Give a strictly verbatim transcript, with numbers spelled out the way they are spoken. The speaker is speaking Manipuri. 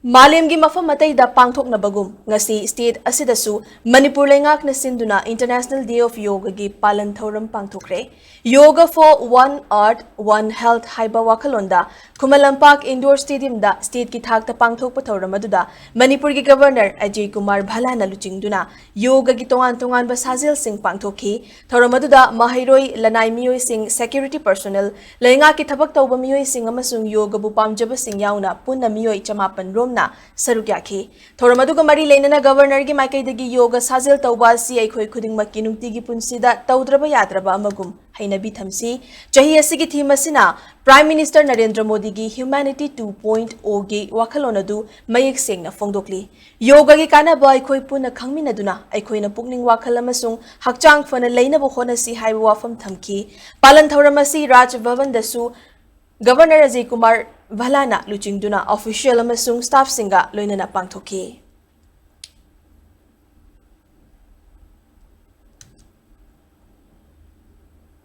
ꯃꯥꯂꯦꯝꯒꯤ ꯃꯐꯝ ꯑꯇꯩꯗ ꯄꯥꯡꯊꯣꯛꯅꯕꯒꯨꯝ ꯉꯁꯤ state ꯑꯁꯤꯗꯁꯨ ꯃꯅꯤꯄꯨꯔ ꯂꯩꯉꯥꯛꯅ ꯁꯤꯟꯗꯨꯅ International Day of Yogaꯒꯤ ꯄꯥꯂꯟ ꯊꯧꯔꯝ ꯄꯥꯡꯊꯣꯛꯈ꯭ꯔꯦ꯫ Yoga for One Earth, One Health ꯍꯥꯏꯕ ꯋꯥꯈꯜꯂꯣꯟꯗ ꯈꯨꯃꯟ ꯂꯝꯄꯥꯛ indoor stadiumꯗ stateꯀꯤ ꯊꯥꯛꯇ ꯄꯥꯡꯊꯣꯛꯄ ꯊꯧꯔꯝ ꯑꯗꯨꯗ ꯃꯅꯤꯄꯨꯔꯒꯤ Governor ꯑꯖꯌ ꯀꯨꯃꯥꯔ ꯚꯜꯂꯥꯅ ꯂꯨꯆꯤꯡꯗꯨꯅ ꯌꯣꯒꯒꯤ ꯇꯣꯉꯥꯟ ꯇꯣꯉꯥꯟꯕ ꯁꯥꯖꯦꯜꯁꯤꯡ ꯄꯥꯡꯊꯣꯛꯈꯤ꯫ ꯊꯧꯔꯝ ꯑꯗꯨꯗ ꯃꯍꯩꯔꯣꯏ, ꯂꯅꯥꯏ ꯃꯤꯑꯣꯏꯁꯤꯡ, security personnel, ꯂꯩꯉꯥꯛꯀꯤ ꯊꯕꯛ ꯇꯧꯕ ꯃꯤꯑꯣꯏꯁꯤꯡ ꯑꯃꯁꯨꯡ ꯌꯣꯒꯕꯨ ꯄꯥꯝꯖꯕꯁꯤꯡ ꯌꯥꯎꯅ ꯄꯨꯟꯅ ꯃꯤꯑꯣꯏ ꯆꯃꯥꯄꯟ ꯔꯣꯝꯅ ꯁꯔꯨꯛ ꯌꯥꯈꯤ꯫ ꯊꯧꯔꯝ ꯑꯗꯨꯒ ꯃꯔꯤ ꯂꯩꯅꯅ Governorꯒꯤ ꯃꯥꯏꯀꯩꯗꯒꯤ ꯌꯣꯒ ꯁꯥꯖꯦꯜ ꯇꯧꯕ ꯑꯁꯤ ꯑꯩꯈꯣꯏ ꯈꯨꯗꯤꯡꯃꯛꯀꯤ ꯅꯨꯡꯇꯤꯒꯤ ꯄꯨꯟꯁꯤꯗ ꯇꯧꯗ꯭ꯔꯕ ꯌꯥꯗ꯭ꯔꯕ ꯑꯃꯒꯨꯝ ꯍꯩꯅꯕꯤ ꯊꯝꯁꯤ꯫ ꯆꯍꯤ ꯑꯁꯤꯒꯤ theme ꯑꯁꯤꯅ Prime Minister ꯅꯔꯦꯟꯗ꯭ꯔ ꯃꯣꯗꯤꯒꯤ Humanity two point O ꯒꯤ ꯋꯥꯈꯜꯂꯣꯟ ꯑꯗꯨ ꯃꯌꯦꯛ ꯁꯦꯡꯅ ꯐꯣꯡꯗꯣꯛꯂꯤ꯫ ꯌꯣꯒꯒꯤ ꯀꯥꯟꯅꯕ ꯑꯩꯈꯣꯏ ꯄꯨꯟꯅ ꯈꯪꯃꯤꯟꯅꯗꯨꯅ ꯑꯩꯈꯣꯏꯅ ꯄꯨꯛꯅꯤꯡ ꯋꯥꯈꯜ ꯑꯃꯁꯨꯡ ꯍꯛꯆꯥꯡ ꯐꯅ ꯂꯩꯅꯕ ꯍꯣꯠꯅꯁꯤ ꯍꯥꯏꯕ ꯋꯥꯐꯝ ꯊꯝꯈꯤ꯫ ꯄꯥꯂꯟ ꯊꯧꯔꯝ ꯑꯁꯤ ꯔꯥꯖ ꯚꯕꯟꯗꯁꯨ Governor ꯑꯖꯌ ꯀꯨꯃꯥꯔ ꯚꯜꯂꯥꯅ ꯂꯨꯆꯤꯡꯗꯨꯅ official ꯑꯃꯁꯨꯡ staffꯁꯤꯡꯒ ꯂꯣꯏꯅꯅ ꯄꯥꯡꯊꯣꯛꯈꯤ꯫